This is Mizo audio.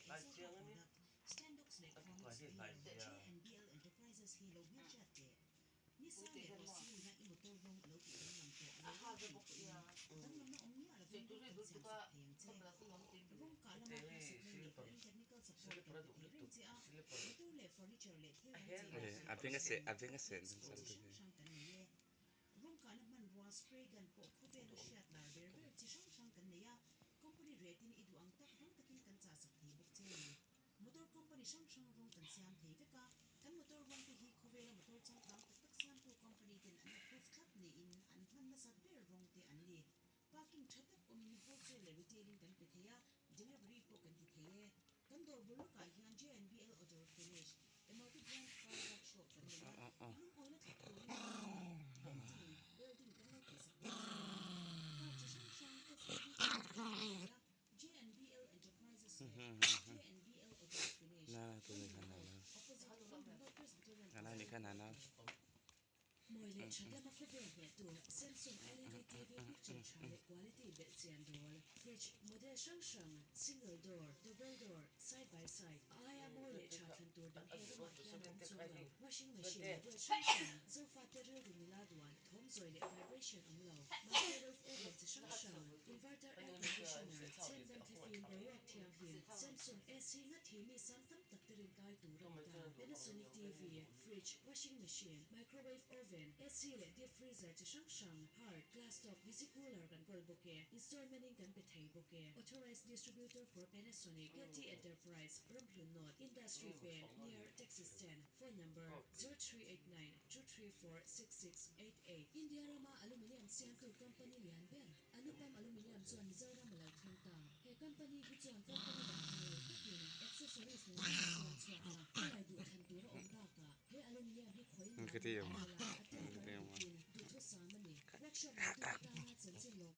Hlai chiang a ni. A tukai hi hlai zia. Heti hei silver silver a duh lutuk silver a hel lo A silver beng a seh sen a beng a seh dan chang te hi. Duhawm tak a ni. Motor company hrang hrang rawng kan siam thei vek a, kan motor rawng te hi khawvela motor changkang tak tak siamtu company ten an approve thlap niin an hman nasat ber rawng te an ni. Parking tha tak awmin wholesale leh retailing kan pe thei a, delivery pawh kan ti thei e. Kan dawr bul lawkah hian JNBL Auto Finish, a multi brand car workshop kan nei a, i lungawina thlap turin painting, welding kan lo tihsak bawk a ni. Car chi hrang hrang SUV te kan thei a. JNBL Enterprises leh JNBL Auto Finish, Na na tu ni kha Ramhlun na Road, na. opposite Ramhlun Road Presbyterian Na na ni College, kha na na. Guwahati. Mawi leh tha lama khawvel hnehtu Samsung LED TV picture tha leh quality belhchian dawl, fridge model hrang hrang, single door, double door, side by side, a aia mawi leh tha thlan tur dang he ramah hian awm chuang lo, washing machine model hrang hrang, Zofate rilru nila duan, Thawm zawi leh vibration awm lo, microwave oven chi hrang hrang, inverter air conditioner, chhemdam thlifim boruak thianghlim, Samsung AC ngat hi mi sang tam tak te rin kai tur a ni ta. Panasonic TV, fridge, washing machine, microwave oven, AC leh deep freezer chi hrang hrang, hard, glass top, visi cooler kan kawl bawk e, installment in kan pe thei bawk e. Authorized distributor for Panasonic, KT Enterprise, Ramhlun North, Industry Veng, near Taxi Stand, phone number, 0389. 2346688 India rama aluminium siamtu company lian ber Anupam Aluminium chuan Mizoram a lo thleng ta. He company hi chuan company dang ang lo takin accessories nen a siam chhuak a, helai duh thlan tur a awm bakah he aluminium hi khawi ngai nge a vel a.